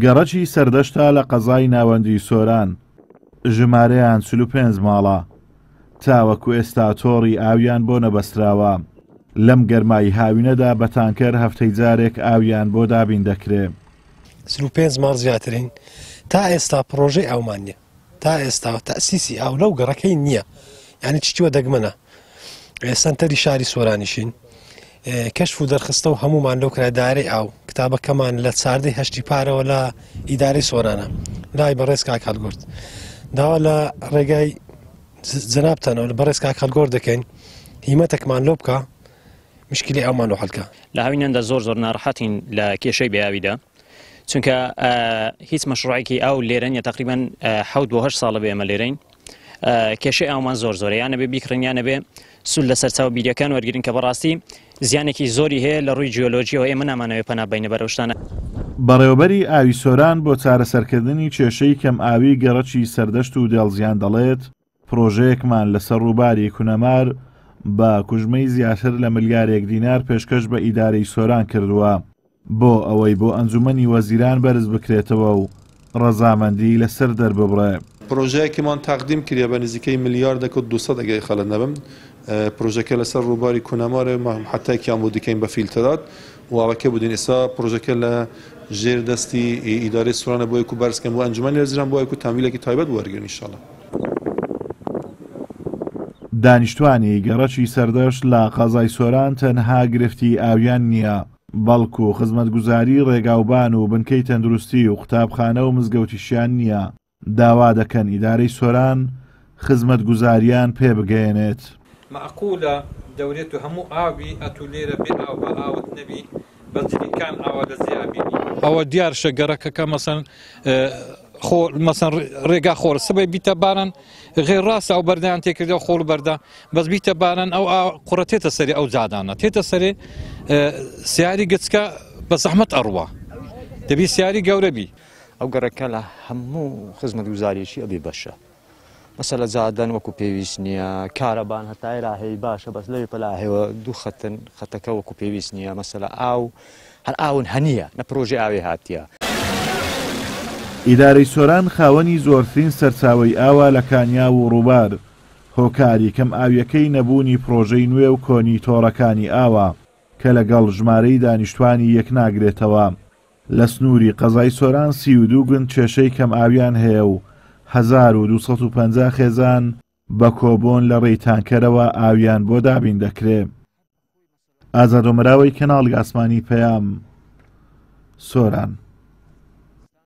گەڕەکی سەردەشتە لە قەزای ناوەندی سۆران، ژمارەیان 45 ماڵە، تاوەکو ئێستا تۆڕی ئاویان بۆ نەبەستراوە، لەم گەرمای هاوینەدا بە تانکەر هەفتەی جارێک ئاویان بۆ دابین دەکرێ. 45 ماڵ زیاترین، تا ئێستا پڕۆژەی ئاومان نییە، تا ئێستا تەئسیسی ئاو لەو گەڕەکەی نییە، یانی چشتی وە دەگمەنە. سەنتەری شاری سۆرانیشین، کەشف و دەرخستە و هەمومان لەو کرای دایرەی ئاو کتابەکەمان لە چاردەی هەشتی پارەوە لە ئیدارەی سۆرانە لای بەڕێز کاک هەڵگورد داوا لە ڕێگای جەنابتانەوە لە بەڕێز کاک هەڵگۆرد دەکەین هیمەتێکمان لۆ بکە مشکلی ئاومان لۆ حەلکە. لە هاویناندا زۆر زۆر ناڕەحەتین لە کێشەی بێ ئاویدا چونکە هیچ مەشروعێکی ئاو لێرە نیە تقریبان حەوت بۆ هەشت ساڵە بێ ئێمە لێرەین کێشەی ئاومان زۆر زۆرە یانە بێ بیکڕین یانە بێ سوود لە سەرچاوە بیریەکان وەرگرین کە بەڕاستی زیانێکی زۆری هەیە لە ڕووی جیۆلۆجیەوە ئێمە نامانەوێ پەنا بەینە بەرەو شتانە. بەڕێوەبەری ئاوی سۆران بۆ چارەسەرکردنی کێشەی کەمئاوی گەڕەکی سەردەشت و دێڵزیان دەڵێت، پڕۆژەیەکمان لەسەر ڕووباری کونەمار بە کوژمەی زیاتر لە ملیارێک دینار پێشکەش بە ئیدارەی سۆران کردووە بۆ ئەوەی بۆ ئەنجومەنی وەزیران بەرز بکرێتەوە و ڕەزامەندی لەسەر دەرببڕێ. پرۆژەیەکمان تەقدیم کریە بە نزیکەی ملیاردێک و 200 ئەگەر خەلەت نەبم، پرۆژەکە لەسەر ڕووباری کونەمارە و محەتایکیان بۆ دکەین بە فیلتەرات و ئاوەکە بودین، ئێستا پرۆژەکە لە ژێر دەستی ئیدارەی سۆرانە بۆ یەکو بەرز کەن بۆ ئەنجومەنی وەزیران بۆ یەکو تەمویلێکی تایبەت وەرگرن ئینشاڵا. دانیشتوانی گەڕەکی سەردەشت لە قەزای سۆران تەنها گرفتی ئاویان نییە، بەڵکو خزمەتگوزاری ڕێگاوبان و بنکەی تەندروستی و قوتابخانە و مزگەوتیشیان نییە، داوا دەکەن ئیدارەی سۆران خزمەتگوزاریان پێ بگەیەنێت. مەعقولە دەورێت و هەموو ئاوی ئەتوو لێرە بێ ئاو بە ئاوت نەبی بەس جلیکان ئاوا لە زێ ئەبینی. ئەوە دیارشە گەڕەکەکە مەسەن خۆ مەسەن ڕێگا خۆر سبەی بیتە باران غێر ڕاستە ئەو بەردەیان تێکردەوە خۆڵ بەردە بەس بیتە باران ئەو قوڕە تێتە سەری ئەو جادانە تێتە سەرێ سیاری گچکە بە زەحمەت ئەڕوا دەبی سیاری گەورە بی. ئەو گەڕەکە لە هەموو خزمەتگوزاریەکی ئەبێ بەشە مەسەلە جادەن وەکو پێویست نییە کارەبان هەتا ئێرا هەیە باشە بەس لەوێ پەلاهەوە دوو خەتن خەتەکە وەکو پێویست نییە مەسەلە ئاو هەر ئاون هەنیە نە پرۆژەی ئاوێ هاتیە. ئیدارەی سۆران خاوەنی زۆرترین سەرچاوەی ئاوە لە کانیاو و ڕووبار، هۆکاری کەم ئاویەکەی نەبوونی پڕۆژەی نوێ و کۆنی تۆڕەکانی ئاوە کە لەگەڵ ژمارەی دانیشتوانی یەکناگرێتەوە. لە سنووری قەزای سۆران 32 گوند کێشەی کەمئاویان هەیە و 1250 خێزان بە کۆبۆن لە ڕێی تانکەرەوە ئاویان بۆ دابین دەکرێ. ئازاد ئۆمەراوەی کەناڵی ئاسمانی پەیام، سۆران.